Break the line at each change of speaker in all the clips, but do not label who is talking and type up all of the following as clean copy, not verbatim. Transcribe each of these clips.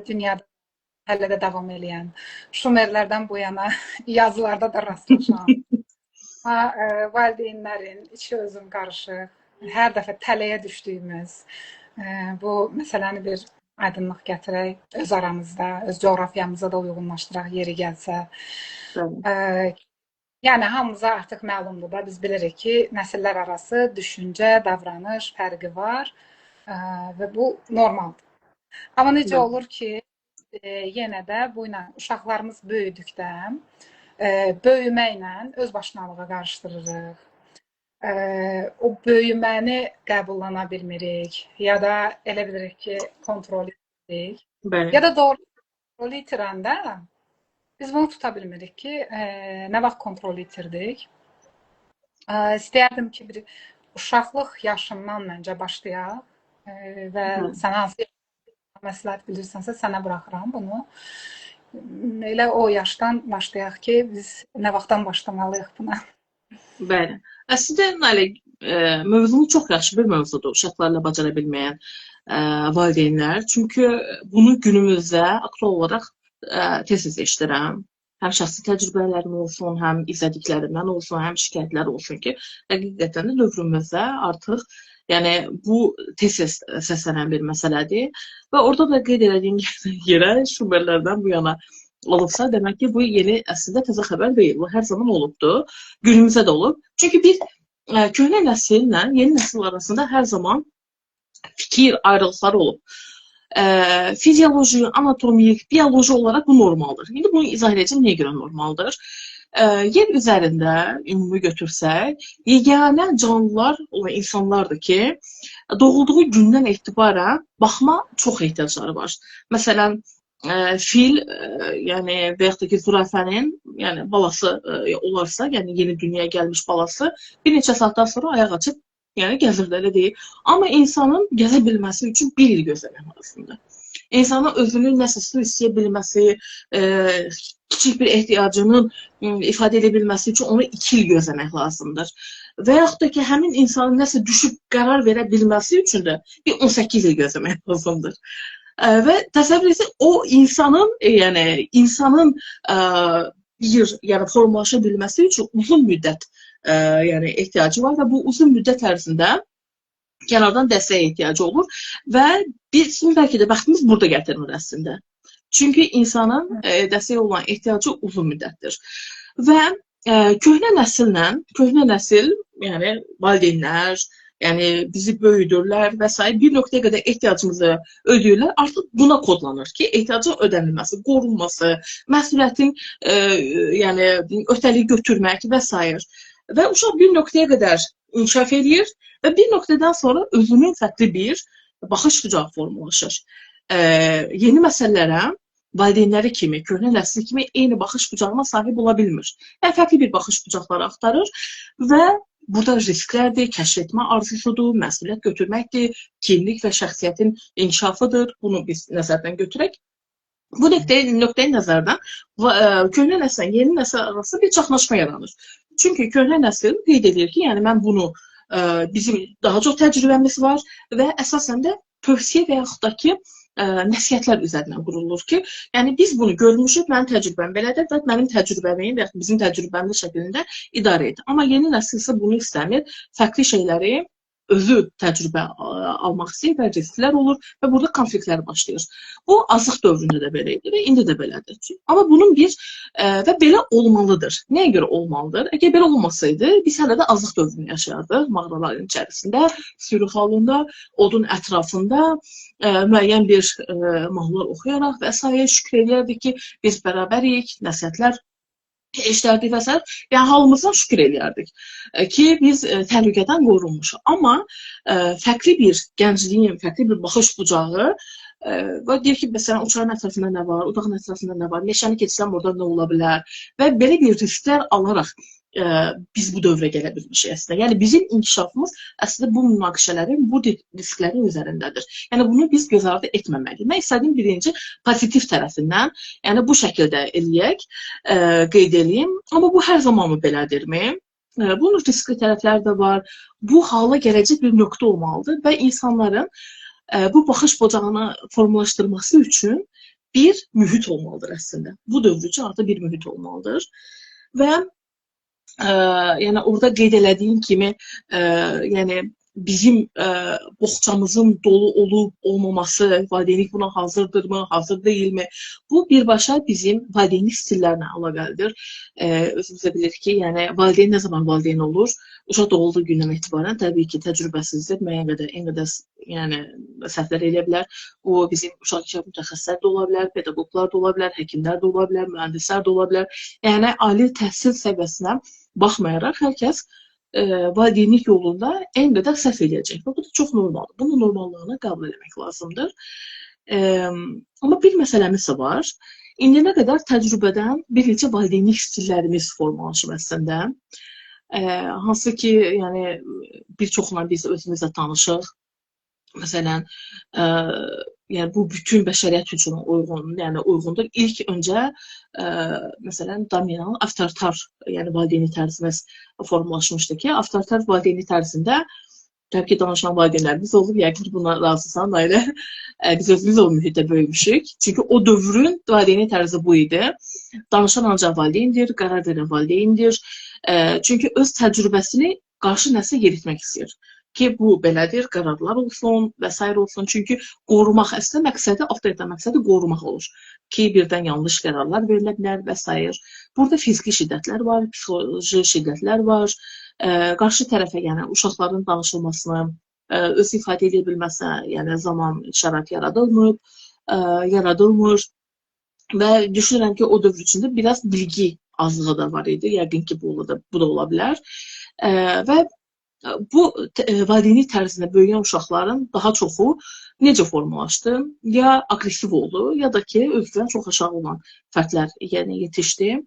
Dünyada hələ də davam eləyən, Şumerlərdən bu yana yazılarda da rastlaşan, valideynlərin içi özüm qarışıq, hər dəfə tələyə düşdüyümüz bu məsələni bir aydınlıq gətirək öz aramızda, öz coğrafiyamıza da uyğunlaşdıraq yeri gəlsə. Yəni hamımıza artıq məlumdur da, biz bilirik ki, nəsillər arası düşüncə, davranış fərqi var və bu normaldır. Amma necə olur ki, yenə də bu ilə uşaqlarımız böyüdükdə böyüməklə öz başınalığa qarışdırırıq. O böyüməni qəbullana bilmirik ya da elə bilirik ki, kontrol edirik. Ya da doğru kontrol itirəndə biz bunu tuta bilmirik ki, nə vaxt kontrol itirdik. İstəyərdim ki, bir uşaqlıq yaşından məncə başlayaq və sən hansı məsləhət bilirsənsə, sənə buraxıram bunu. Elə o yaşdan başlayaq ki, biz nə vaxtdan başlamalıyıq buna?
Bəli. Əslində, Nalə, mövzumuz çox yaxşı bir mövzudur. Uşaqlarla bacara bilməyən valideynlər. Çünki bunu günümüzdə aktual olaraq tez-tez eşidirəm. Həm şəxsi təcrübələrim olsun, həm izlədiklərimdən olsun, həm şikayətlər olsun ki, həqiqətən də dövrümüzdə artıq yəni bu tez-tez səslənən bir məsələdir. Və orada da qeyd elədiyim yerə Şumerlərdən bu yana olubsa, demək ki, bu yeni əslində təzə xəbər deyil. Bu hər zaman olubdur. Günümüzdə də olub. Çünki bir köhnə nəsillə yeni nəsil arasında hər zaman fikir ayrılıqları olub. Fizioloji, anatomik, bioloji olaraq bu normaldır. İndi bunu izah edəcəm, niyə görə normaldır. Yer üzərində ümumi götürsək, yeganə canlılar olan insanlardır ki, doğulduğu gündən etibarən baxma çox ehtiyacları var. Məsələn, fil, yəni və yaxud da ki, zürafənin, yəni balası olarsa, yəni yeni dünyaya gəlmiş balası bir neçə saatdan sonra ayaq açıb, yəni gəzirdə, elə deyil. Amma insanın gəzə bilməsi üçün bir il gözləmək lazımdır. İnsanın özünü nəsə su istəyə bilməsi, kiçik bir ehtiyacının ifadə edə bilməsi üçün onu 2 il gözləmək lazımdır. Və yaxud da ki, həmin insanın nəsə düşüb qərar verə bilməsi üçün də bir 18 il gözləmək lazımdır. Və təsəvvür etsin, o insanın, yəni insanın bir, yəni formalaşa bilməsi üçün uzun müddət yəni ehtiyacı var və bu uzun müddət ərzində kənardan dəstəyə ehtiyacı olur və bizim bəlkə də bəxtimiz burada gətirmir əslində. Çünki insanın dəstəyə olan ehtiyacı uzun müddətdir. Və köhnə nəsillə, köhnə nəsil, yəni valideynlər, yəni bizi böyüdürlər və s. bir nöqtəyə qədər ehtiyacımızı ödəyirlər. Artıq buna kodlanır ki, ehtiyacın ödənilməsi, qorunması, məsuliyyətin yəni öhdəliyi götürmək və s. Və uşaq bir nöqtəyə qədər inkişaf eləyir və bir nöqtədən sonra özünün fərqli bir baxış bucağı formalaşır. Yeni məsələlərə valideynləri kimi, köhnə nəsil kimi eyni baxış bucağına sahib ola bilmir. Yəni, fərqli bir baxış bucaqları axtarır və burada risklərdir, kəşf etmə arzusudur, məsuliyyət götürməkdir, kimlik və şəxsiyyətin inkişafıdır. Bunu biz nəzərdən götürək. Bu nöqteyi nəzərdən köhnə nəsillə yeni nəsil arasında bir çaxnaşma yaranır. Çünki köhnə nəsil qeyd edir ki, yəni mən bunu, bizim daha çox təcrübəmiz var və əsasən də tövsiyə və yaxud da ki, nəsihətlər üzərindən qurulur ki, yəni biz bunu görmüşük, mənim təcrübəm belədir və mənim təcrübəmi və yaxud bizim təcrübəmiz şəklində idarə edir. Amma yeni nəsil isə bunu istəmir, fərqli şeyləri özü təcrübə almaq istəyir və risklər olur və burada konfliktlər başlayır. Bu azlıq dövründə də belə idi və indi də belədir. Amma bunun bir və belə olmalıdır. Nəyə görə olmalıdır? Əgər belə olmasaydı, biz hələ də azlıq dövrünü yaşayardıq. Mağaraların içərisində, sürü halında, odun ətrafında müəyyən bir mahnılar oxuyaraq və s. şükür eləyərdik ki, biz bərabərik, nəsihətlər eşlərdik və s. Yəni halımızdan şükür eləyərdik ki, biz təhlükədən qorunmuşuq. Amma fərqli bir gəncliyin, fərqli bir baxış bucağı və deyir ki, məsələn, uçağın ətrafında nə var, otağın ətrafında nə var, meşəni keçsəm orada nə ola bilər və belə bir risklər alaraq biz bu dövrə gələ bilmişik əslində. Yəni bizim inkişafımız əslində bu münaqişələrin, bu risklərin üzərindədir. Yəni bunu biz göz ardı etməməliyik. Mən istədim birinci pozitiv tərəfindən, yəni bu şəkildə eləyək, qeyd eləyim. Amma bu hər zaman mı belədirmi? Bunun riskli tərəfləri də var. Bu hala gələcək bir nöqtə olmalıdır və insanların Bu baxış bucağını formalaşdırması üçün bir mühit olmalıdır əslində. Bu dövr üçün artıq bir mühit olmalıdır. Və yəni orada qeyd elədiyim kimi, yəni bizim boğçamızın dolu olub olmaması, valideynlik buna hazırdırmı, hazır deyilmi? Bu birbaşa bizim valideynlik stillərinə əlaqəlidir. Özümüz də bilirik ki, yəni valideyn nə zaman valideyn olur? Uşaq doğulduğu gündən etibarən təbii ki, təcrübəsizdir, müəyyən qədər, en qədər yəni səhvlər eləyə bilər. Bu bizim uşaq inkişaf mütəxəssisləri də ola bilər, pedaqoqlar da ola bilər, həkimlər də ola bilər, mühəndislər də ola bilər. Yəni ali təhsil səviyyəsinə baxmayaraq hər kəs valideynlik yolunda ən qədər səhv eləyəcək. Və bu da çox normaldır. Bunun normallığını qəbul etmək lazımdır. Amma bir məsələmiz də var. İndiyənə qədər təcrübədən bir neçə valideynlik stillərimiz formalaşıb əslində. Hansı ki, yəni bir çoxuna biz özümüzlə tanışıq. Məsələn, yəni bu bütün bəşəriyyət üçün uyğun, yəni uyğundur. İlk öncə məsələn dominant, avtoritar, yəni valideynlik tərzimiz formalaşmışdı ki, avtoritar valideynlik tərzində təbii ki, danışan valideynlərimiz olub, yəqin ki, buna razısan, Nailə. Biz özümüz o mühitdə böyümüşük. Çünki o dövrün valideynlik tərzi bu idi. Danışan ancaq valideyndir, qərar verən valideyndir. Çünki öz təcrübəsini qarşı nəslə yeritmək istəyir. Ki, bu belədir, qərarlar olsun və s. olsun. Çünki qorumaq əslində məqsədi, avtoritar məqsədi qorumaq olur. Ki, birdən yanlış qərarlar verilə bilər və s. Burada fiziki şiddətlər var, psixoloji şiddətlər var. Qarşı tərəfə, yəni uşaqların danışılmasını, öz ifadə edə bilməsinə, yəni zaman, şərait yaradılmır. Və düşünürəm ki, o dövr içində biraz bilgi azlığı da var idi. Yəqin ki, bu da ola bilər. Və bu valideynlik tərzində böyüyən uşaqların daha çoxu necə formalaşdı? Ya aqressiv oldu, ya da ki, özündən çox aşağı olan fərdlər yəni yetişdi.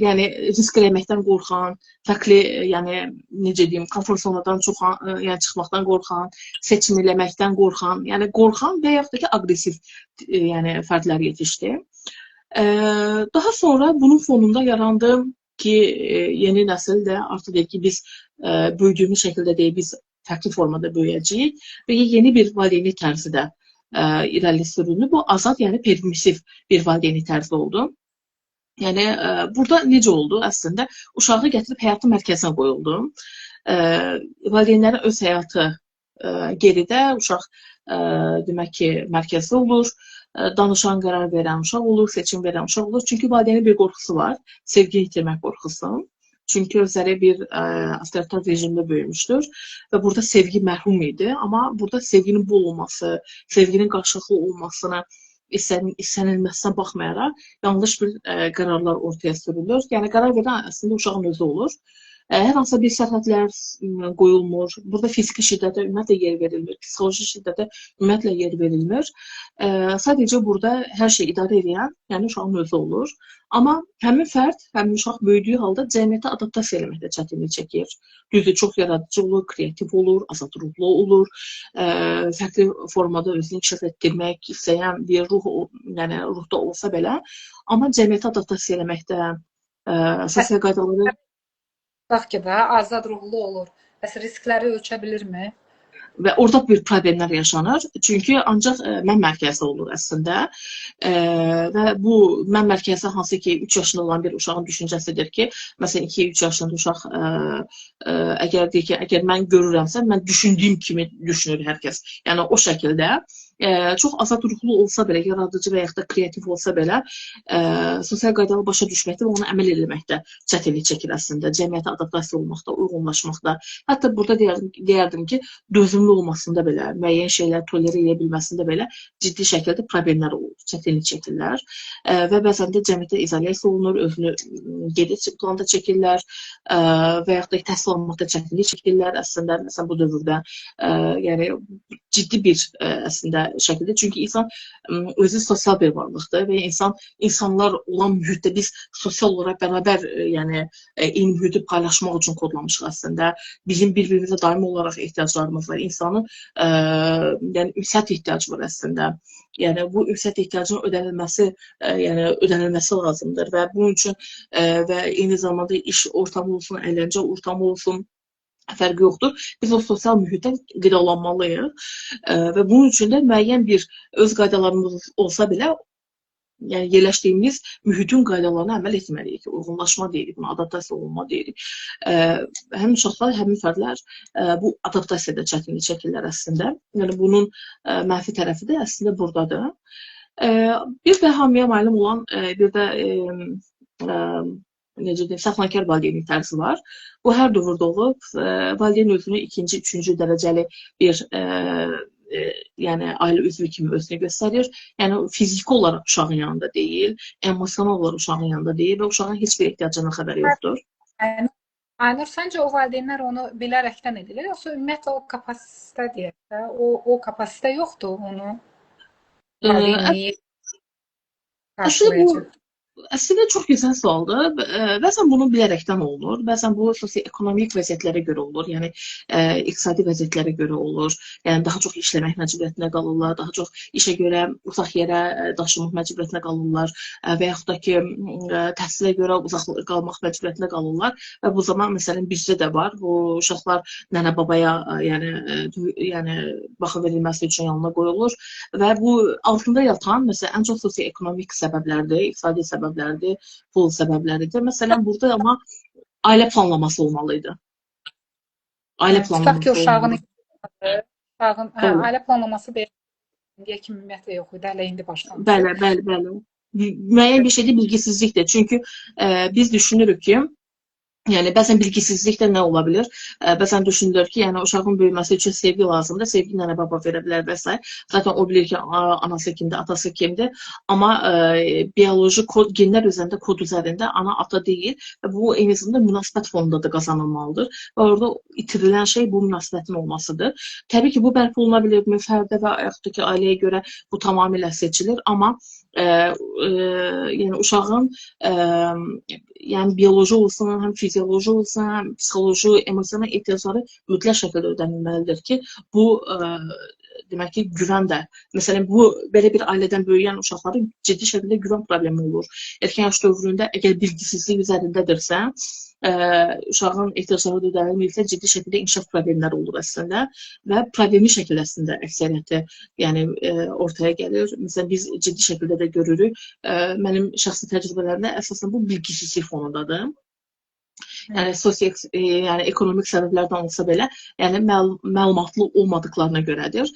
Yəni risk eləməkdən qorxan, fərqli, yəni necə deyim, komfort zonadan çox, yəni çıxmaqdan qorxan, seçim eləməkdən qorxan, yəni qorxan və yaxud da ki, aqressiv yəni fərdlər yetişdi. Daha sonra bunun fonunda yarandı ki, yeni nəsil də artıq deyir ki, biz böyüdüyümüz şəkildə deyil, biz fərqli formada böyüyəcəyik və yeni bir valideynlik tərzi də irəli sürüldü. Bu azad, yəni permissiv bir valideynlik tərzi oldu. Yəni burada necə oldu əslində? Uşağı gətirib həyatın mərkəzinə qoyuldu. Valideynlərin öz həyatı geridə, uşaq demək ki, mərkəzdə olur. Danışan, qərar verən uşaq olur, seçim verən uşaq olur. Çünki valideynin bir qorxusu var, sevgi itirmək qorxusu. Çünki özləri bir avtoritar rejimdə böyümüşdür və burada sevgi mərhum idi. Amma burada sevginin bol olması, sevginin qarşılıqlı olmasına, istənilməsinə baxmayaraq yanlış bir qərarlar ortaya sürülür. Yəni qərar verən əslində uşağın özü olur. Hər hansısa bir sərhədlər qoyulmur. Burada fiziki şiddətə ümumiyyətlə yer verilmir, psixoloji şiddətə ümumiyyətlə yer verilmir. Sadəcə burada hər şey idarə edən, yəni uşağın özü olur. Amma həmin fərd, həmin uşaq böyüdüyü halda cəmiyyətə adaptasiya eləməkdə çətinlik çəkir. Düzdür, çox yaradıcı olur, kreativ olur, azad ruhlu olur. Fərqli formada özünü inkişaf etdirmək istəyən bir ruh, yəni ruhda olsa belə, amma cəmiyyətə adaptasiya eləməkdə, sosial qaydaları
Tutaq ki də azad ruhlu olur. Bəs riskləri ölçə bilirmi?
Və orada bir problemlər yaşanır. Çünki ancaq mən mərkəzli olur əslində. Və bu mən mərkəzli hansı ki 3 yaşında olan bir uşağın düşüncəsidir ki, məsələn 2-3 yaşında uşaq əgər deyir ki, əgər mən görürəmsə, mən düşündüyüm kimi düşünür hər kəs. Yəni o şəkildə çox azad ruhlu olsa belə, yaradıcı və yaxud da kreativ olsa belə, sosial qaydaları başa düşməkdə və ona əməl eləməkdə çətinlik çəkir əslində. Cəmiyyətə adaptasiya olmaqda, uyğunlaşmaqda. Hətta burada deyərdim ki, dözümlü olmasında belə, müəyyən şeylər tolerə edə bilməsində belə ciddi şəkildə problemlər olur, çətinlik çəkirlər. Və bəzən də cəmiyyətə izolyasiya olunur, özünü geri planda çəkirlər və yaxud da təhsil almaqda çətinlik çəkirlər əslində, məsələn bu dövrdə, yəni ciddi bir əslində şəkildə. Çünki insan özü sosial bir varlıqdır və insanlar olan mühitdə biz sosial olaraq bərabər, yəni eyni mühiti paylaşmaq üçün kodlamışıq əslində. Bizim bir-birimizə daimi olaraq ehtiyaclarımız var. İnsanın yəni ünsiyyət ehtiyacı var əslində. Yəni bu ünsiyyət ehtiyacının ödənilməsi, yəni ödənilməsi lazımdır və bunun üçün və eyni zamanda iş ortamı olsun, əyləncə ortamı olsun, Fərqi yoxdur. Biz o sosial mühitdən qidalanmalıyıq və bunun üçün də müəyyən bir öz qaydalarımız olsa belə, yəni yerləşdiyimiz mühitin qaydalarına əməl etməliyik. Uyğunlaşma deyirik, buna adaptasiya olunma deyirik. Həm uşaqlar, həm fərdlər bu adaptasiyada çətinlik çəkirlər əslində. Yəni bunun mənfi tərəfi də əslində buradadır. Bir də hamıya məlum olan bir də necə deyim, saxlankar valideynlik tərzi var. Bu hər dövrdə olub. Valideyn özünü ikinci, üçüncü dərəcəli bir yəni ailə üzvü kimi özünü göstərir. Yəni fiziki olaraq uşağın yanında deyil, emosional olaraq uşağın yanında deyil və uşağın heç bir ehtiyacından xəbəri yoxdur.
Aynur, səncə o valideynlər onu bilərəkdən edirlər, yoxsa ümumiyyətlə o kapasitə deyək də, o kapasitə yoxdur onu valideynliyi qarşılayacaq?
Əslində çox gözəl sualdır. Bəzən bunu bilərəkdən olunur, bəzən bu sosio-ekonomik vəziyyətlərə görə olur, yəni iqtisadi vəziyyətlərə görə olur. Yəni daha çox işləmək məcburiyyətinə qalırlar, daha çox işə görə uzaq yerə daşınmaq məcburiyyətinə qalırlar və yaxud da ki, təhsilə görə uzaq qalmaq məcburiyyətinə qalırlar və bu zaman məsələn bizdə də var. Bu uşaqlar nənə-babaya yəni baxım verilməsi üçün yanına qoyulur və bu altında yatan məsələn ən çox sosio-ekonomik səbəblərdir, iqtisadi səbəblərdir, pul səbəbləridir. Məsələn, burada amma ailə planlaması olmalı idi. Ailə planlaması
ki, uşağın, ailə planlaması deyək ki, ümumiyyətlə yox idi, hələ indi başlandı.
Bəli, bəli, bəli. Müəyyən bir şeydə bilgisizlikdir. Çünki biz düşünürük ki, yəni bəzən bilgisizlik də nə ola bilər? Bəzən düşünülür ki, yəni uşağın böyüməsi üçün sevgi lazımdır. Sevgi nənə-baba verə bilər və s. Zaten o bilir ki, anası kimdir, atası kimdir. Amma bioloji kod, genlər üzərində, kod üzərində ana, ata deyil və bu eyni zamanda münasibət fonunda da qazanılmalıdır. Və orada itirilən şey bu münasibətin olmasıdır. Təbii ki, bu bərpa oluna bilirmi? Fərdə və yaxud da ki, ailəyə görə bu tamamilə seçilir. Amma yəni uşağın yəni bioloji olsun, həm fizioloji olsun, həm psixoloji, emosional ehtiyacları mütləq şəkildə ödənilməlidir ki, bu demək ki, güvən də. Məsələn, bu belə bir ailədən böyüyən uşaqların ciddi şəkildə güvən problemi olur. Erkən yaş dövründə əgər bilgisizlik üzərindədirsə, uşağın ehtiyacları da ödənilməyibsə, ciddi şəkildə inkişaf problemləri olur əslində və problemli şəkildə əslində əksəriyyəti yəni ortaya gəlir. Məsələn, biz ciddi şəkildə də görürük. Mənim şəxsi təcrübələrimdə əsasən bu bilgisizlik fonundadır. Yəni sosial, yəni ekonomik səbəblərdən olsa belə, yəni məlumatlı olmadıqlarına görədir.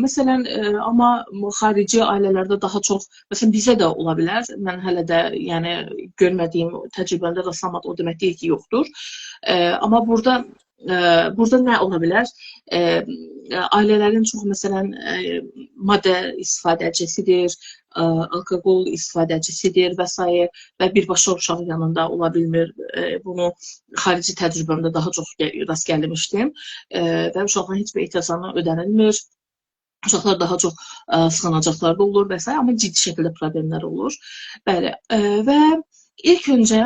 Məsələn, amma xarici ailələrdə daha çox, məsələn bizə də ola bilər. Mən hələ də yəni görmədiyim təcrübəmdə rastlamadım, o demək deyil ki, yoxdur. Amma burada nə ola bilər? Ailələrin çox məsələn maddə istifadəçisidir, alkoqol istifadəçisidir və s. və birbaşa uşağın yanında ola bilmir. Bunu xarici təcrübəmdə daha çox rast gəlmişdim və uşaqların heç bir ehtiyaclarına ödənilmir. Uşaqlar daha çox sığınacaqlarda olur və s. amma ciddi şəkildə problemlər olur. Bəli, və ilk öncə,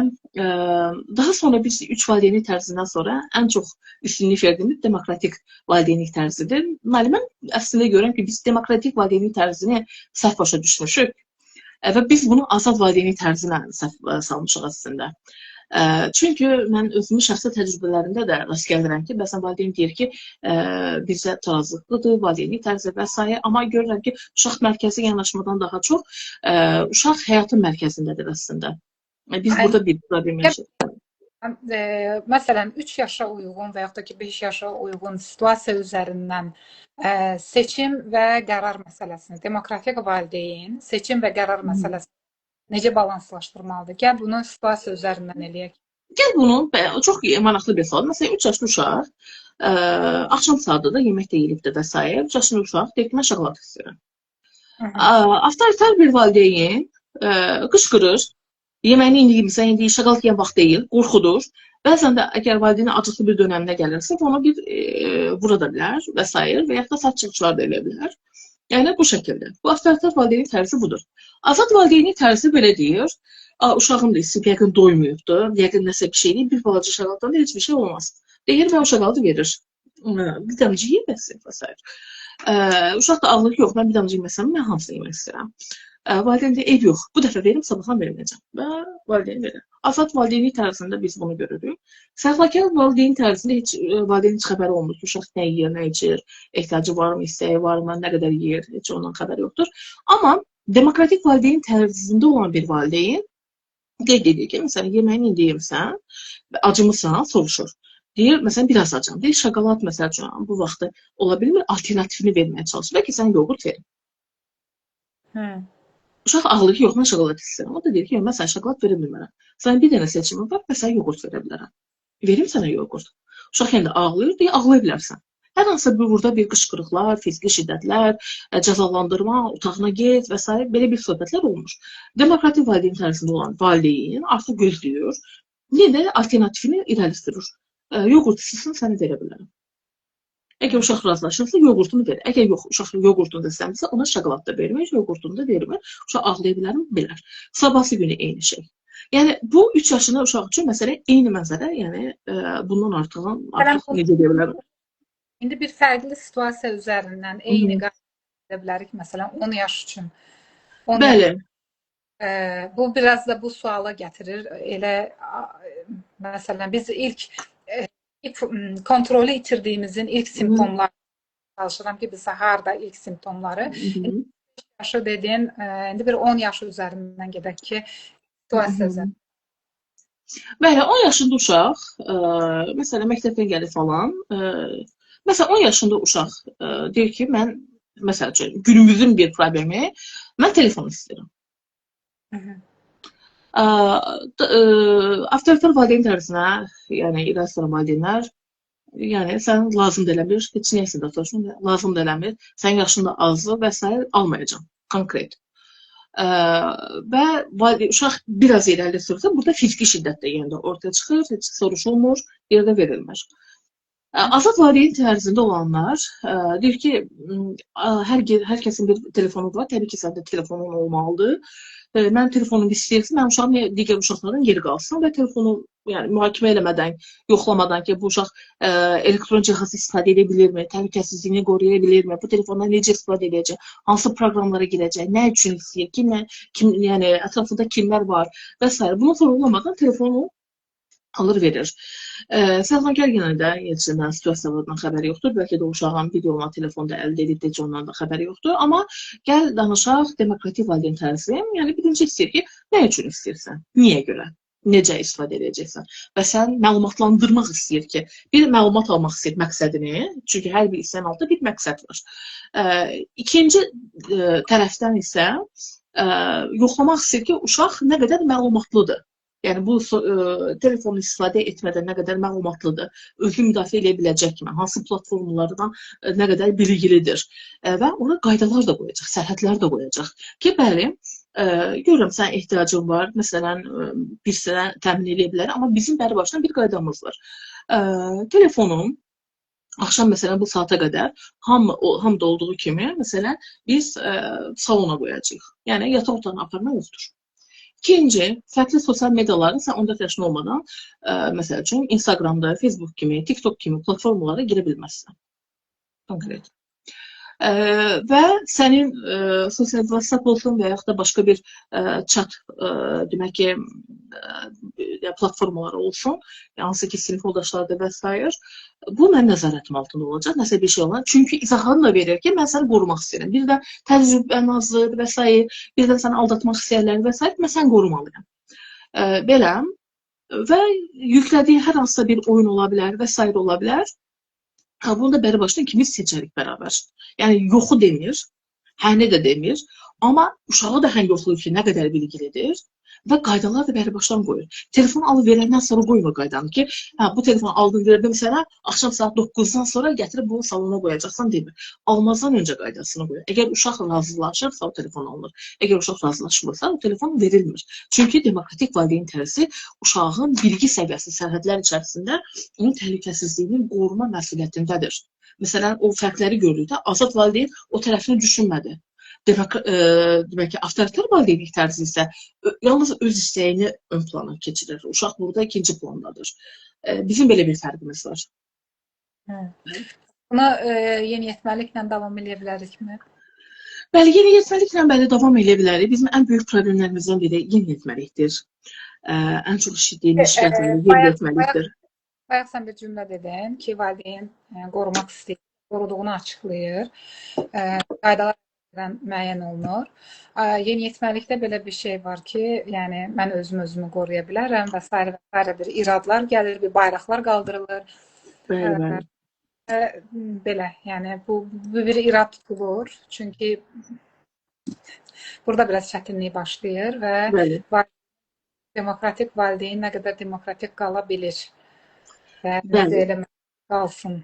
daha sonra biz üç valideynlik tərzindən sonra ən çox üstünlük verdiyimiz demokratik valideynlik tərzidir. Mən əslində görürəm ki, biz demokratik valideynlik tərzini səhv başa düşmüşük və biz bunu azad valideynlik tərzinə səhv salmışıq əslində. Çünki mən özümün şəxsi təcrübələrimdə də rast gəlirəm ki, bəzən valideyn deyir ki, bizə tarazlıqlıdır, valideynlik tərzi və s. Amma görürəm ki, uşaq mərkəzi yanaşmadan daha çox uşaq həyatın mərkəzindədir əslində. Biz burada bir problem yaşayırıq.
Məsələn, 3 yaşa uyğun və yaxud da ki, 5 yaşa uyğun situasiya üzərindən seçim və qərar məsələsini, demokratik valideyn seçim və qərar məsələsini necə balanslaşdırmalıdır? Gəl bunu situasiya üzərindən eləyək.
Gəl bunu, çox maraqlı bir sual. Məsələn, 3 yaşlı uşaq axşam saatıdır, yemək də yeyilibdir və s. 3 yaşlı uşaq deyir ki, mən şokolad istəyirəm. Avtoritar bir valideyn qışqırır. Yeməyini indi yemirsən, indi şokolad yeyən vaxt deyil, qorxudur. Bəzən də əgər valideynin acıqlı bir dönəminə gəlirsə, ona bir vura da bilər və s. və yaxud da sərt çıxışlar da eləyə bilər. Yəni bu şəkildə. Bu avtoritar valideynlik tərzi budur. Azad valideynlik tərzi belə deyir. Uşağım da istəyib, yəqin doymayıbdır, yəqin nəsə bir şey deyir, bir balaca şokoladdan da heç bir şey olmaz. Deyir və o şokoladı verir. Bir damcı yeyir və s. Uşaq da ağlayır ki, yox, mən bir damcı yeməsəm, mən hamısını yemək istəyirəm. Valideyn deyir, eyb yox, bu dəfə verim, sabahdan verməyəcəm. Və valideyn verir. Azad valideynlik tərzində biz bunu görürük. Səhlakar valideyn tərzində heç valideynin heç xəbəri olmur ki, uşaq nə yeyir, nə içir, ehtiyacı varmı, istəyi varmı, nə qədər yeyir, heç ondan xəbəri yoxdur. Amma demokratik valideyn tərzində olan bir valideyn qeyd edir ki, məsələn, yeməyini indi yemisən, acımısan, soruşur. Deyir, məsələn, biraz acam. Deyir, şokolad, məsəl üçün, bu vaxtı ola bilmir, alternativini verməyə çalışır. Bəlkə sən yoğurt verim. Uşaq ağlayır ki, yox, mən şokolad istəyirəm. O da deyir ki, yox, mən sənə şokolad verə bilmərəm. Sənə bir dənə seçimim var, məsələn, yoğurt verə bilərəm. Verim sənə yoğurt. Uşaq yenə də ağlayır, deyir, ağlaya bilərsən. Hər hansısa burada bir qışqırıqlar, fiziki şiddətlər, cəzalandırma, otağına get və s. belə bir söhbətlər olmur. Demokratik valideyn tərzində olan valideyn artıq gözləyir, yenə də alternativini irəli sürür. Yoğurt istəsən sənə verə bilərəm. Əgər uşaq razılaşırsa, yoğurtunu verir. Əgər yox, uşaq yoğurtunu da istəmirsə, ona şokolad da vermir, yoğurtunu da vermir. Uşaq ağlaya bilərmi? Bilər. Sabahsı günü eyni şey. Yəni, bu 3 yaşında uşaq üçün məsələ eyni mənzərə, yəni bundan artıq necə deyə bilərəm?
İndi bir fərqli situasiya üzərindən eyni qeyd edə bilərik, məsələn, 10 yaş üçün. 10
Bəli.
Bu biraz da bu suala gətirir. Elə, məsələn, biz ilk kontrolü itirdiyimizin ilk simptomları çalışıram ki, bizə harda ilk simptomları. Yaşı dedin, indi bir 10 yaşı üzərindən gedək ki, situasiya üzərindən.
Bəli, 10 yaşında uşaq, məsələn, məktəbdən gəlir falan, məsələn, 10 yaşında uşaq deyir ki, mən, məsəl üçün, günümüzün bir problemi, mən telefon istəyirəm. Avtoritar valideyn tərzinə, yəni irəli sürən valideynlər, yəni sən lazım da eləmir, heç niyəsə də soruşun, lazım da eləmir, sənin yaşın da azdır və s. almayacam, konkret. Və uşaq biraz irəli sürsə, burada fiziki şiddət də yenə də ortaya çıxır, heç soruşulmur, yerdə verilmir. Azad valideyn tərzində olanlar deyir ki, hər kəsin bir telefonu var, təbii ki, səndə telefonun olmalıdır. Mənim telefonumu istəyirsə, mənim uşağım digər uşaqlardan geri qalsın və telefonu yəni, mühakimə eləmədən, yoxlamadan ki, bu uşaq elektron cihazı istifadə edə bilirmi, təhlükəsizliyini qoruya bilirmi, bu telefondan necə istifadə edəcək, hansı proqramlara girəcək, nə üçün istəyir, kim, yəni, ətrafında kimlər var və s. Bunu sorğulamadan telefonu alır, verir. Səhlakar yenə də heç nə situasiyalardan xəbəri yoxdur. Bəlkə də uşağın bir yolla telefonda əldə edib, necə ondan da xəbəri yoxdur. Amma gəl danışaq demokratik valideyn tərzi. Yəni birinci istəyir ki, nə üçün istəyirsən, niyə görə, necə istifadə edəcəksən və sən məlumatlandırmaq istəyir ki, bir məlumat almaq istəyir məqsədini, çünki hər bir istəyin altında bir məqsəd var. İkinci tərəfdən isə yoxlamaq istəyir ki, uşaq nə qədər məlumatlıdır. Yəni, bu telefonu istifadə etmədən nə qədər məlumatlıdır, özünü müdafiə edə biləcəkmi, hansı platformalardan nə qədər bilgilidir və ona qaydalar da qoyacaq, sərhədlər də qoyacaq ki, bəli, görürəm, sənin ehtiyacın var, məsələn, bir sənə təmin edə bilər, amma bizim bəri başdan bir qaydamız var. Telefonum, axşam məsələn bu saata qədər hamıda olduğu kimi, məsələn, biz salona qoyacağıq. Yəni, yataq otağına aparma yoxdur. İkinci, fərqli sosial mediaların sən 14 yaşın olmadan, məsəl üçün, Instagramda, Facebook kimi, TikTok kimi platformalara girə bilməzsən. Konkret. Və sənin sosial WhatsApp olsun və yaxud da başqa bir chat, demək ki, platformaları olsun, hansı ki, sinif yoldaşları və s. Bu, mənim nəzarətim altında olacaq, nəsə bir şey olan. Çünki izahını da verir ki, mən səni qorumaq istəyirəm. Bir də təcrübən azdır və s. Bir də səni aldatmaq istəyirlər və s. Mən səni qorumalıyam. Belə və yüklədiyi hər hansısa bir oyun ola bilər və s. ola bilər. Bunu da bəri başdan ikimiz seçərik bərabər. Yəni, yoxu demir, həni də demir, amma uşağı da həm yoxlayır ki, nə qədər bilgilidir və qaydalar da bəri başdan qoyur. Telefon alıb verəndən sonra qoymur qaydanı ki, hə, bu telefonu aldım, verdim sənə, axşam saat 9-dan sonra gətirib bunu salona qoyacaqsan demir. Almazdan öncə qaydasını qoyur. Əgər uşaq razılaşırsa, o telefon alınır. Əgər uşaq razılaşmırsa, o telefon verilmir. Çünki demokratik valideyn tərzi uşağın bilgi səviyyəsi sərhədlər içərisində onun təhlükəsizliyinin qoruma məsuliyyətindədir. Məsələn, o fərqləri gördükdə azad valideyn o tərəfini düşünmədi. Demək ki, avtoritar valideynlik tərzi isə yalnız öz istəyini ön plana keçirir. Uşaq burada ikinci plandadır. Bizim belə bir fərqimiz var.
Buna yeniyetməliklə davam edə bilərikmi?
Bəli, yeniyetməliklə bəli davam eləyə bilərik. Bizim ən böyük problemlərimizdən biri yeniyetməlikdir. Ən çox eşitdiyimiz şikayətlər yeniyetməlikdir.
Bayaq sən bir cümlə dedin ki, valideyn qorumaq istəyir, qoruduğunu açıqlayır. Qaydalar müəyyən olunur. Yeniyetməlikdə belə bir şey var ki, yəni mən özüm özümü qoruya bilərəm və sairə və sairə bir iradlar gəlir, bir bayraqlar qaldırılır.
Bəli, bəli.
Belə, yəni bu bir irad tutulur. Çünki burada biraz çətinlik başlayır və
bəli.
Demokratik valideyn nə qədər demokratik qala bilir və necə elə qalsın,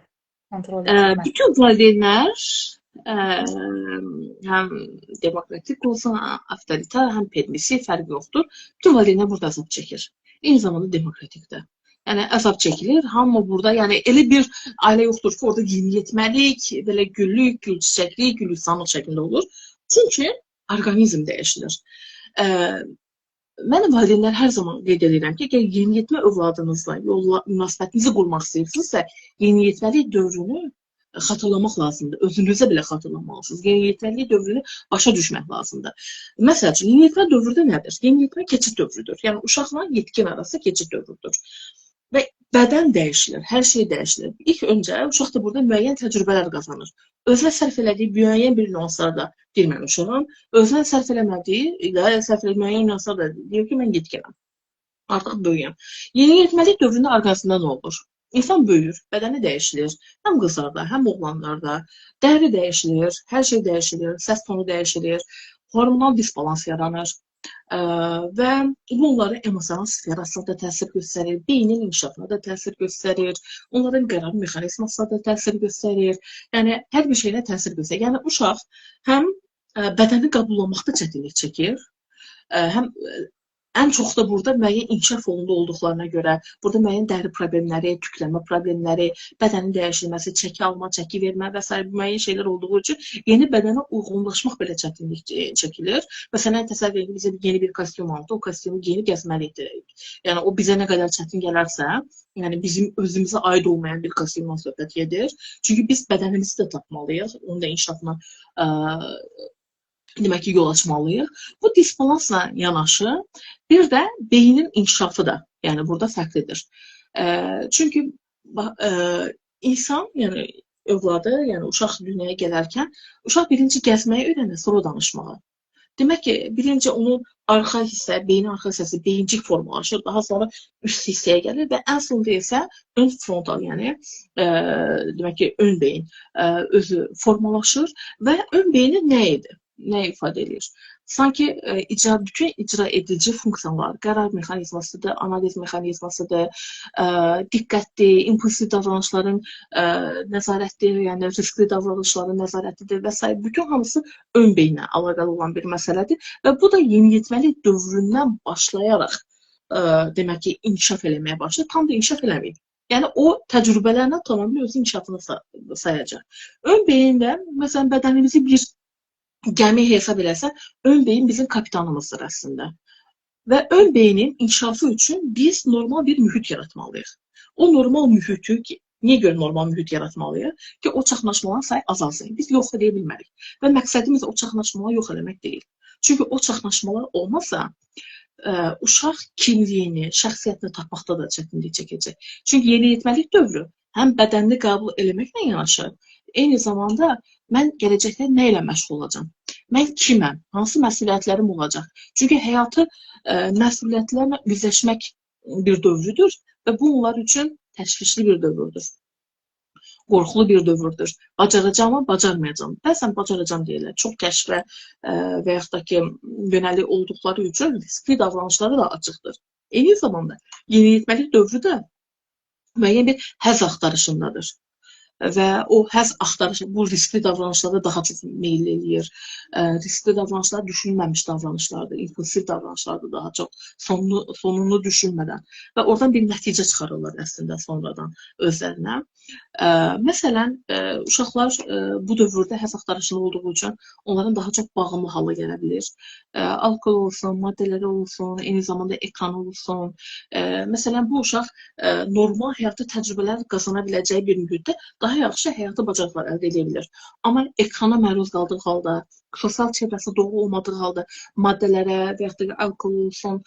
kontrol etməz.
Bütün valideynlər həm demokratik olsun, avtoritar, həm permissiv, fərqi yoxdur. Bütün valideynlər burada əzab çəkir. Eyni zamanda demokratikdir. Yəni əzab çəkilir. Hamı burada, yəni elə bir ailə yoxdur ki, orada yeniyetməlik, belə güllük, gülçiçəklik, gülüstanlıq şəklində olur. Çünki orqanizm dəyişilir. Mən valideynlər hər zaman qeyd edirəm ki, əgər yeniyetmə övladınızla münasibətinizi qurmaq istəyirsinizsə, yeniyetməlik dövrünü xatırlamaq lazımdır. Özünüzə belə xatırlamalısınız. Yeniyetməlik dövrünü başa düşmək lazımdır. Məsəl üçün, yeniyetmə dövrü də nədir? Yeniyetmə keçid dövrüdür. Yəni uşaqla yetkin arası keçid dövrüdür. Və bədən dəyişilir, hər şey dəyişilir. İlk öncə uşaq da burada müəyyən təcrübələr qazanır. Özünə sərf elədiyi müəyyən bir nüanslar da deyir mən uşağam, özünə sərf eləmədiyi, sərf elədiyi müəyyən nüanslar da deyir ki, mən yetkinəm, artıq böyüyəm. Yeniyetməlik dövründə orqanizmdə nə olur? İnsan böyüyür, bədəni dəyişilir, həm qızlarda, həm oğlanlarda, dəri dəyişilir, hər şey dəyişilir, səs tonu dəyişilir, hormonal disbalans yaranır. Və bu onların emosional sferasına da təsir göstərir, beynin inkişafına da təsir göstərir, onların qərar mexanizmasına da təsir göstərir. Yəni hər bir şeyinə təsir göstərir. Yəni uşaq həm bədəni qəbullamaqda çətinlik çəkir, həm ən çox da burada müəyyən inkişaf yolunda olduqlarına görə, burada müəyyən dəri problemləri, tüklənmə problemləri, bədənin dəyişilməsi, çəki alma, çəki vermə və sair müəyyən şeylər olduğu üçün yeni bədənə uyğunlaşmaq belə çətinlik çəkilir. Məsələn, təsəvvür edin, bizə yeni bir kostyum aldı, o kostyumu geyinib gəzməliyik. Yəni o bizə nə qədər çətin gələrsə, yəni bizim özümüzə aid olmayan bir kostyumdan söhbət gedir. Çünki biz bədənimizi də tapmalıyıq, onun da inkişafına demək ki, yol açmalıyıq. Bu disbalansla yanaşı bir də beynin inkişafı da, yəni burada fərqlidir. Çünki insan, yəni övladı, yəni uşaq dünyaya gələrkən uşaq birinci gəzməyi öyrənir, sonra danışmağı. Demək ki, birinci onun arxa hissə, beynin arxa hissəsi beyincik formalaşır, daha sonra üst hissəyə gəlir və ən sonda isə ön frontal, yəni demək ki, ön beyin özü formalaşır və ön beyni nə idi? Nə ifadə edir? Sanki bütün icra edici funksiyalar, qərar mexanizmasıdır, analiz mexanizmasıdır, diqqətdir, impulsiv davranışların nəzarətdir, yəni riskli davranışların nəzarətidir və s. Bütün hamısı ön beyinlə əlaqəli olan bir məsələdir və bu da yeniyetməlik dövründən başlayaraq demək ki, inkişaf eləməyə başlayır. Tam da inkişaf eləməyib. Yəni o təcrübələrlə tamamilə özünün inkişafını sayacaq. Ön beyində, məsələn, bədənimizi bir gəmi hesab eləsə, ön beyin bizim kapitanımızdır əslində. Və ön beynin inkişafı üçün biz normal bir mühit yaratmalıyıq. O normal mühiti, ki, niyə görə normal mühit yaratmalıyıq? Ki, o çaxnaşmaların sayı azalsın. Biz yox eləyə bilmərik. Və məqsədimiz o çaxnaşmaları yox eləmək deyil. Çünki o çaxnaşmalar olmasa, uşaq kimliyini, şəxsiyyətini tapmaqda da çətinlik çəkəcək. Çünki yeniyetməlik dövrü həm bədənini qəbul eləməklə yanaşı, eyni zamanda mən gələcəkdə nə ilə məşğul olacağam? Mən kiməm? Hansı məsuliyyətlərim olacaq? Çünki həyatı məsuliyyətlərlə üzləşmək bir dövrüdür və bu onlar üçün təşvişli bir dövrdür. Qorxulu bir dövrdür. Bacaracağım, bacarmayacağım. Bəzən bacaracağım deyirlər. Çox kəşfə və yaxud da ki, yönəlik olduqları üçün riskli davranışları da açıqdır. Eyni zamanda yeniyetməlik dövrü də müəyyən bir həzz axtarışındadır. Və o həzz axtarışı bu riskli davranışlara daha çox meyil eləyir. Riskli davranışlar düşünülməmiş davranışlardır, impulsiv davranışlardır daha çox, sonunu düşünmədən və oradan bir nəticə çıxarırlar əslində sonradan özlərinə. Məsələn, uşaqlar bu dövrdə həzz axtarışında olduğu üçün onların daha çox bağımlı hala gələ bilir. Alkol olsun, maddələri olsun, eyni zamanda ekran olsun. Məsələn, bu uşaq normal həyatda təcrübələr qazana biləcəyi bir mühitdə daha yaxşı həyatı bacarıqlar əldə edə bilir. Amma ekrana məruz qaldığı halda, sosial çevrəsi doğru olmadığı halda, maddələrə və yaxud da alkohol olsun,